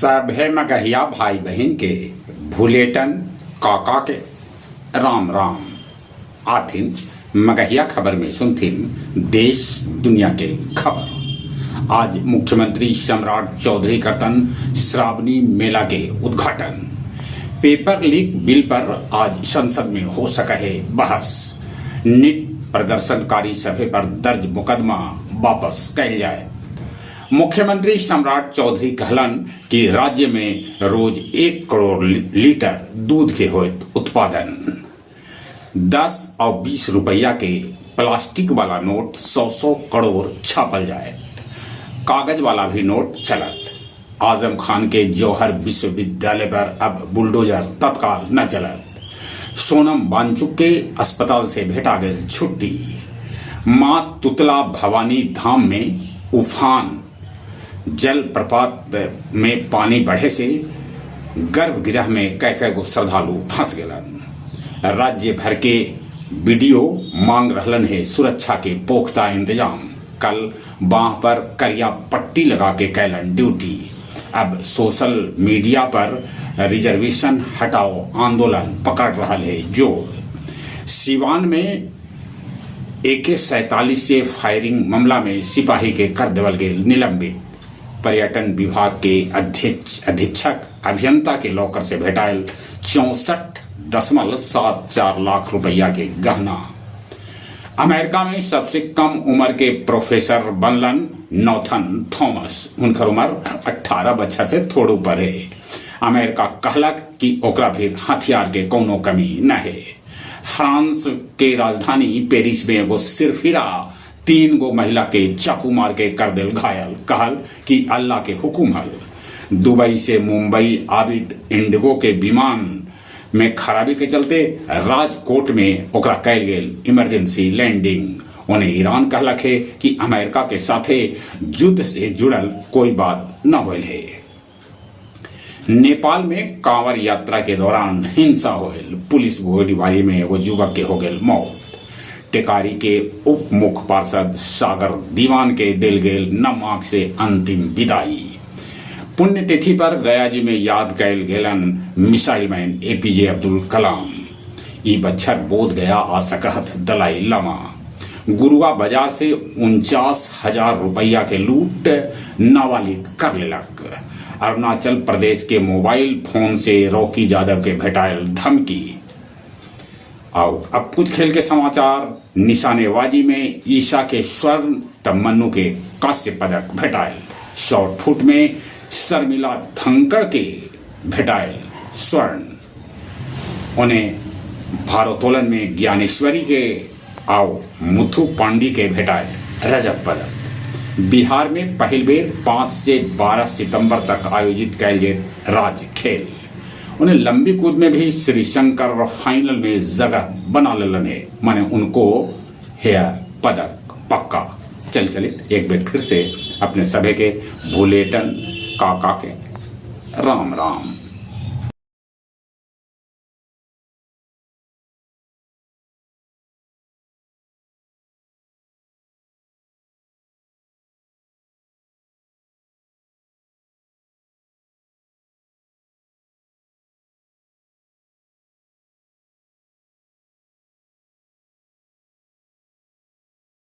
सभे मगहिया भाई बहिन के भुलेटन काका के राम राम। आथिन मगहिया खबर में सुनथिन देश दुनिया के खबर। आज मुख्यमंत्री सम्राट चौधरी करतन श्रावणी मेला के उद्घाटन। पेपर लीक बिल पर आज संसद में हो सके है बहस। नीट प्रदर्शनकारी सभे पर दर्ज मुकदमा वापस कैल जाए। मुख्यमंत्री सम्राट चौधरी कहलन कि राज्य में रोज 1 करोड़ लीटर दूध के होत उत्पादन। 10 और 20 रुपया के प्लास्टिक वाला नोट 100-100 करोड़ छापल जाए। कागज वाला भी नोट चलत। आजम खान के जौहर विश्वविद्यालय पर अब बुलडोजर तत्काल न चलत। सोनम वांगचुक के अस्पताल से भेटा गई छुट्टी। मां तुतला भवानी धाम में उफान, जल प्रपात में पानी बढ़े से गर्भगृह में कई कई गो श्रद्धालु फंस गलन। राज्य भर के बीडीओ मांग रहलन है सुरक्षा के पुख्ता इंतजाम। कल बांह पर करिया पट्टी लगा के कैलन ड्यूटी। अब सोशल मीडिया पर रिजर्वेशन हटाओ आंदोलन पकड़ रहा है जोर। सिवान में AK-47 से फायरिंग मामला में सिपाही के कर देवल गेल निलंबित। पर्यटन विभाग के अधीक्षक अभियंता के लॉकर से भेटायल 64.74 लाख रुपया के गहना। अमेरिका में सबसे कम उम्र के प्रोफेसर बनलन नॉथन थॉमस। उनकर उम्र 18 बच्चा से थोड़ा ऊपर है। अमेरिका कहलक कि ओकरा भी हथियार के कोनो कमी न है। फ्रांस के राजधानी पेरिस में एगो सिरफिरा 3 गो महिला के चाकू मार के कर दिल घायल। कहल कि अल्लाह के हुकुम हल। दुबई से मुंबई आबिद इंडिगो के विमान में खराबी के चलते राजकोट में ओकरा कैल गेल इमरजेंसी लैंडिंग। उन्हें ईरान कहलक है कि अमेरिका के साथे युद्ध से जुड़ल कोई बात न होल है। नेपाल में कांवर यात्रा के दौरान हिंसा होल, पुलिस गोलीबारी में एगो युवक के हो गेल मौत। टेकारी के उप मुख्य पार्षद सागर दीवान के दिल गेल नम आंख से अंतिम विदाई। पुण्यतिथि पर गया जी में याद कैल गेलन मिसाइल मैन एपीजे अब्दुल कलाम। ई बच्छर बोध गया आ सकहत दलाई लामा। गुरुआ बाजार से 49,000 रुपया के लूट नाबालिग कर लेलक। अरुणाचल प्रदेश के मोबाइल फोन से रॉकी यादव के भेटायल धमकी। आओ अब कुछ खेल के समाचार। निशानेबाजी में ईशा के स्वर्ण तब मन्नू के कांस्य पदक भेटायल। शॉर्ट फुट में शर्मिला धनखड़ के भेटायल स्वर्ण। उन्हें भारोत्तोलन में ज्ञानेश्वरी के आओ मुथु पांडी के भेटायल रजत पदक। बिहार में पहिल बेर 5 से 12 सितंबर तक आयोजित कैल गेल राज्य खेल। उन्हें लंबी कूद में भी श्री शंकर फाइनल में जगह बना लेलन है, माने उनको है पदक पक्का। चल चले एक बार फिर से अपने सभे के भुलेटन काका के राम राम।